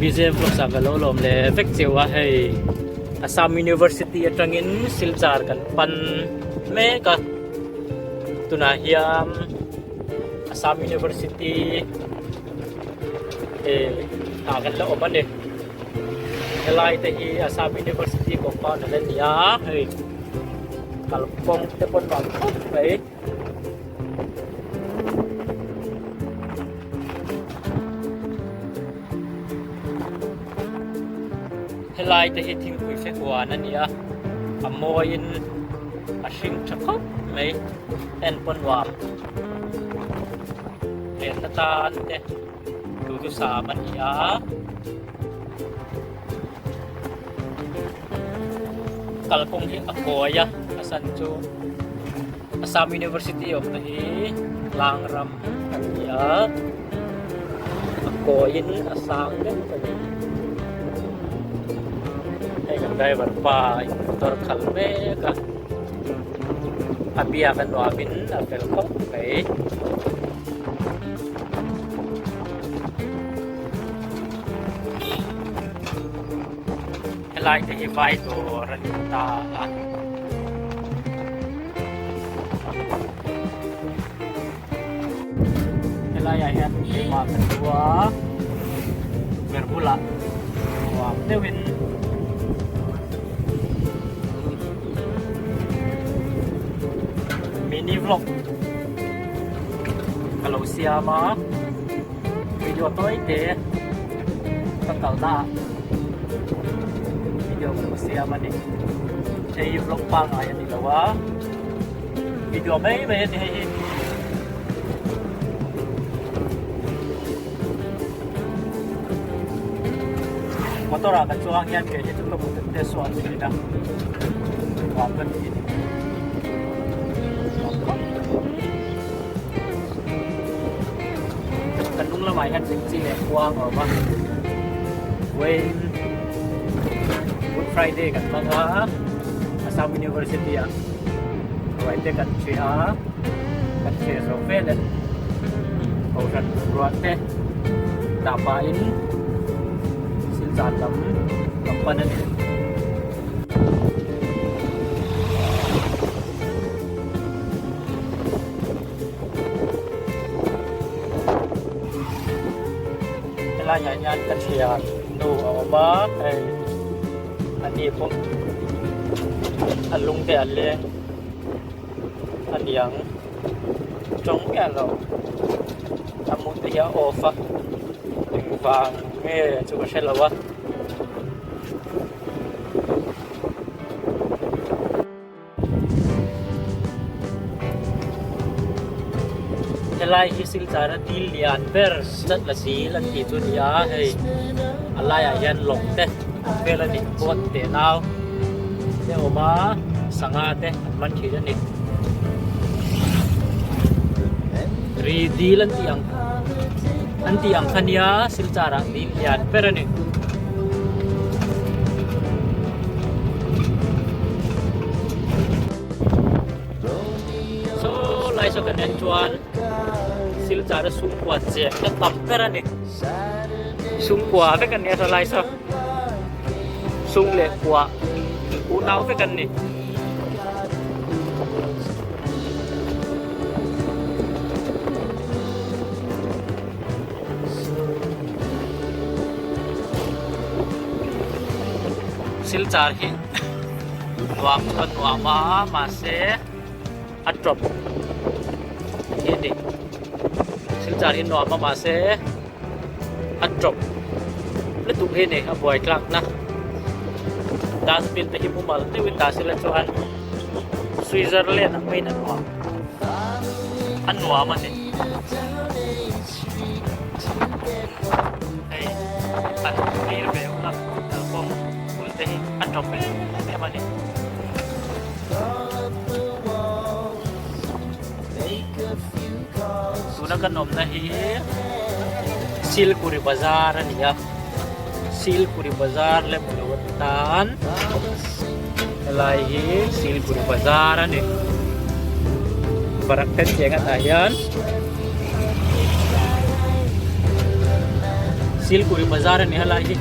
BJ Vlogs ah ka lo lawm leh vek cheu a hei Assam University atangin Silchar kan pan mek a tunah hian Assam University eh ah kan la awm a ni helai te hi Assam University compound a la ni a hei kalkawng te pawn vang khawp mai. Helai te hi thingpui fe huan a ni a, a mawiin a hring tha khawp mai en pawh nuam lenna tan te duhthusam a ni a. Kalkawng hi a kawi a, a san chu Assam University awmna hi tlang ram a ni a, a kawiin a sang deuh a ni. Hei kan driver pa in motor khalh mek a, a biak a nuamin a fel khawp mai. Helai te hi vai dawr a ni ta a. Helai ah hian keimah ka thu a, tukverh bulah nuam deuhin mini vlog ka lo siam a. Video tawi te ka kalna ah video ka lo siam a ni. Hei hi vlog pangngai a ni lo a, video mai mai a ni hei hi. Motor ah ka chuang hian kei hi chu ka hmu te sual thin a, nuam ka ti a ni. Kan hnung lamah hian thingchi leh khuang a awm a vawiin Good Friday kan hmang a Assam University ah ruai te kan ṭhi a kan ṭhi zo vel e kohhran ruah te dah pahin silchar lam kan pan a ni. Helai ah hian ka thian nu a awm a hei a ni pawh a lung te a leng a niang tawng miah lo a mut te hi a off a engvang nge chu ka hre lo a. Helai hi Silchara dil lian ber chat la zil an tih chu a ni a hei a laiah hian lawng te awm vel a ni boat te nau te a awm a sangha te an man thin a ni ri dil an tih ang an tih ang kha nia Silchar ah dil lian ber a ni. Saw lai saw kan en chuan Silchar a sumkua cheng na tam ber a ni sumkua vek an ni a saw lai saw sum leh kua unau vek an ni. Silchar hi nuam chu a nuam a mahse a tawp hi a ni Silchar hi nuam a mahse a tawp lutuk hi a ni a buai tlak na dustbin te hi mumal deuhin dah sela chuan Switzerland ang maiin a nuam a nuam a ni. Hei an thlir ve ula kalkawng bul te hi a tawp em em a ni. Tuna kan awmna hi Silkuri bazar a ni a Silkuri bazar lem lo atan helai hi Silkuri bazar a ni. Barak ten cheng atah hian. Silkuri bazar a ni helai hi.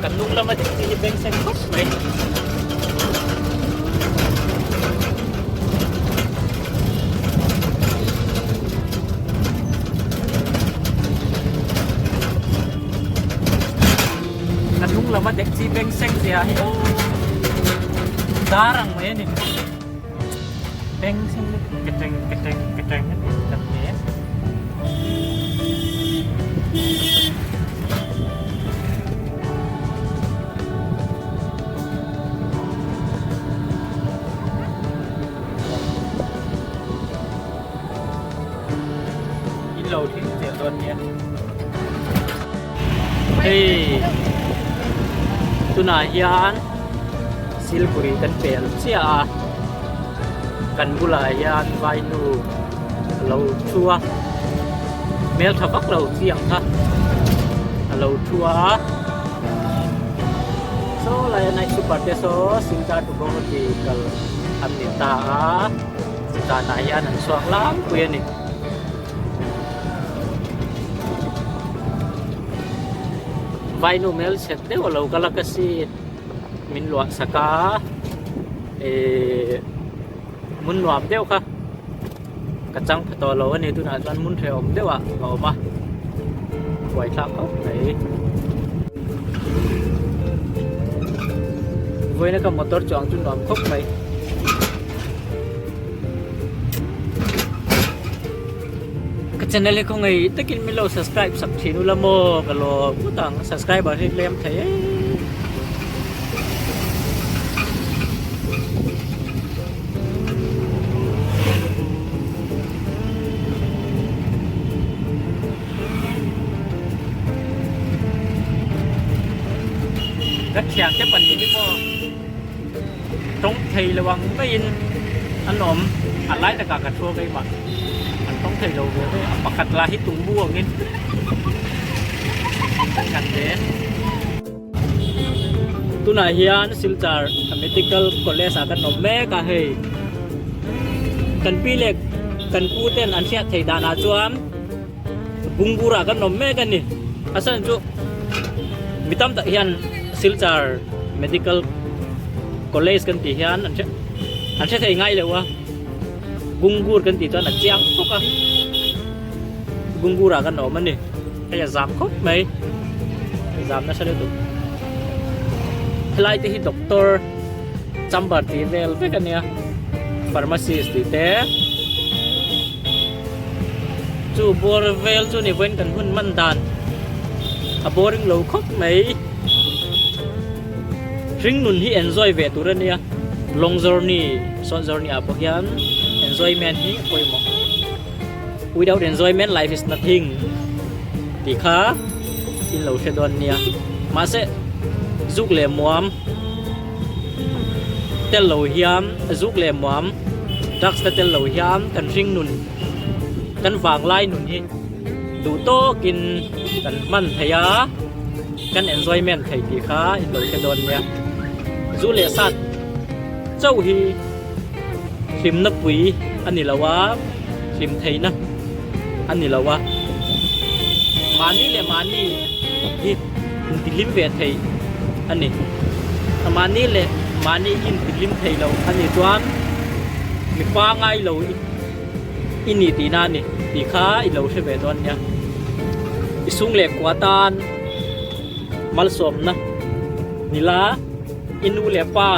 Kan hnung lama ding chi hi beng seng khawp mai. Kan hnung lama dek chi beng seng zia hi aw dar ang mai a ni. Beng seng keteng keteng keteng a ti tak hle. In lo thil zel dawn nia. Hei tunah hian Silpui kan pel chiah a kan bulah hian vainu a lo thu a hmeltha vak lo chi ang kha a lo thu a saw laia night super te saw Silchar to Guwahati kal an ni ta a zanah hian an chhuak tlangpui a ni. Vainu hmelchhe deuh a lo kal a ka seat min luah sak a ihh hmun nuam deuh kha ka chang pha tawh lo a ni tunah chuan hmun hrehawm deuh ah ka awm a buaithlak khawp mai. Vawiin a ka motor chuang chu nuam khawp mai. Ka channel hi khawngaih takin min lo subscribe sak thin ula maw ka lawm ngawt ang subscriber hi tlem thei em. Ka thiante pahnih hi maw tawng thei lo ang maiin an awm a lai takah ka thu a keimah an tawng thei lo ve ve a pakhat lah hi tumbu angin kan ve tunah hian Silchar Medical College ah kan awm mek a hei kan pi leh kan pu ten an hriat theih danah chuan Bungbura kan awm mek a ni. A chhan chu mi tam tak hian Silchar Medical College kan tih hian an an hre thei ngai lo a, Bungur kan tih chuan a chiang bawk a, Bungurah kan awm a ni. Hei a zam khawp mai, a zam nasa lutuk. Helai te hi doctor chamber tih vel vek a nia, pharmacist tih te. Chu bawr vel chu ni vawiin kan hun man dan a boring lo khawp mai. Hring nun hi enjoy ve tur a nia, long journey, short journey ah pawh hian enjoyment hi a pawimawh. Without enjoyment life is nothing tih kha in lo hre dawn nia. Mahse zuk leh muam tel lo hian zuk leh muam drugs te tel lo hian kan hring nun kan vanglai nun hi duh tawkin kan hman thei a kan enjoyment thei tih kha in lo hre dawn nia zu leh sat chauh hi hlimna pui a ni lo a hlim theihna a ni lo a mahni leh mahni hi intihlim ve theih a ni. Mahni leh mahni intihlim thei lo a nih chuan mi pangai lo i ni tihna a ni tih kha i lo hre ve dawn nia. I sung leh kua tan malsawmna ni la i nu leh pa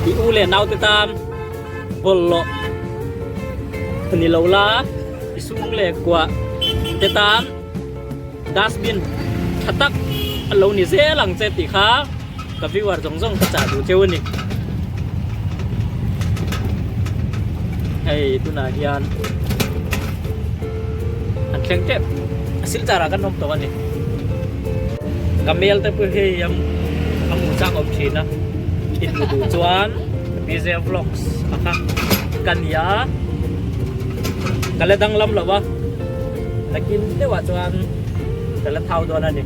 i u leh naute tan bawlhhlawh ni lo la i sung leh kua te tan dustbin tha tak a lo ni zel ang che tih kha ka viewer zawng zawng ka chah duh cheu a ni. Hei tunah hian an thleng tep a silchar ah kan awm tawh a ni. Camel te pawh hei a hmuh chak awm thin a in hmu duh chuan BJ vlogs a kha ka ni a ka la danglam lo a. Nakin deuhah chuan ka la thau dawn a ni.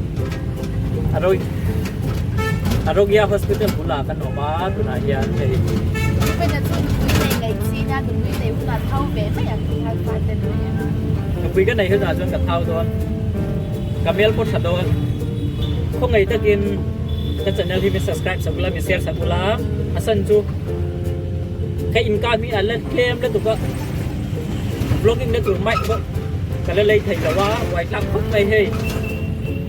Arogya Hospital bulah kan awm a tunah hian hei. Nupui chu nupui nei ngaih chin a, nupui nei hunah thau ve mai ang tih khan fate nui ang a. Nupui ka nei hunah chuan ka thau dawn, ka mel pawh tha dawn. Khawngaih takin ka channel hi min subscribe sak ula, min share sak ula, a san chu ka income hi a la tlem lutuk a, vlogging na tur mic pawh ka la lei thei lo a, buai tlak khawp mai hei.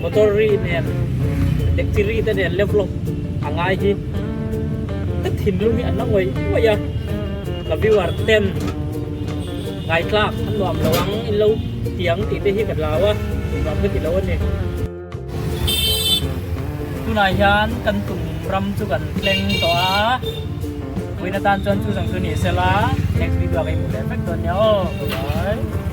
Motor ri nen dekchi ri te nen le vlog a ngai hi ka thinlung hi an la ngawih ngawih a, ka viewer ten ngaitlak an nuam lo ang in lo tiang tih te hi ka hlau a, nuam ka ti lo a ni. Tunah hian kan tum ram chu kan thleng tawh a, vawiin atan chuan chu zawng chu ni sela next video ah ka inhmu leh vek dawn nia aw, bye bye.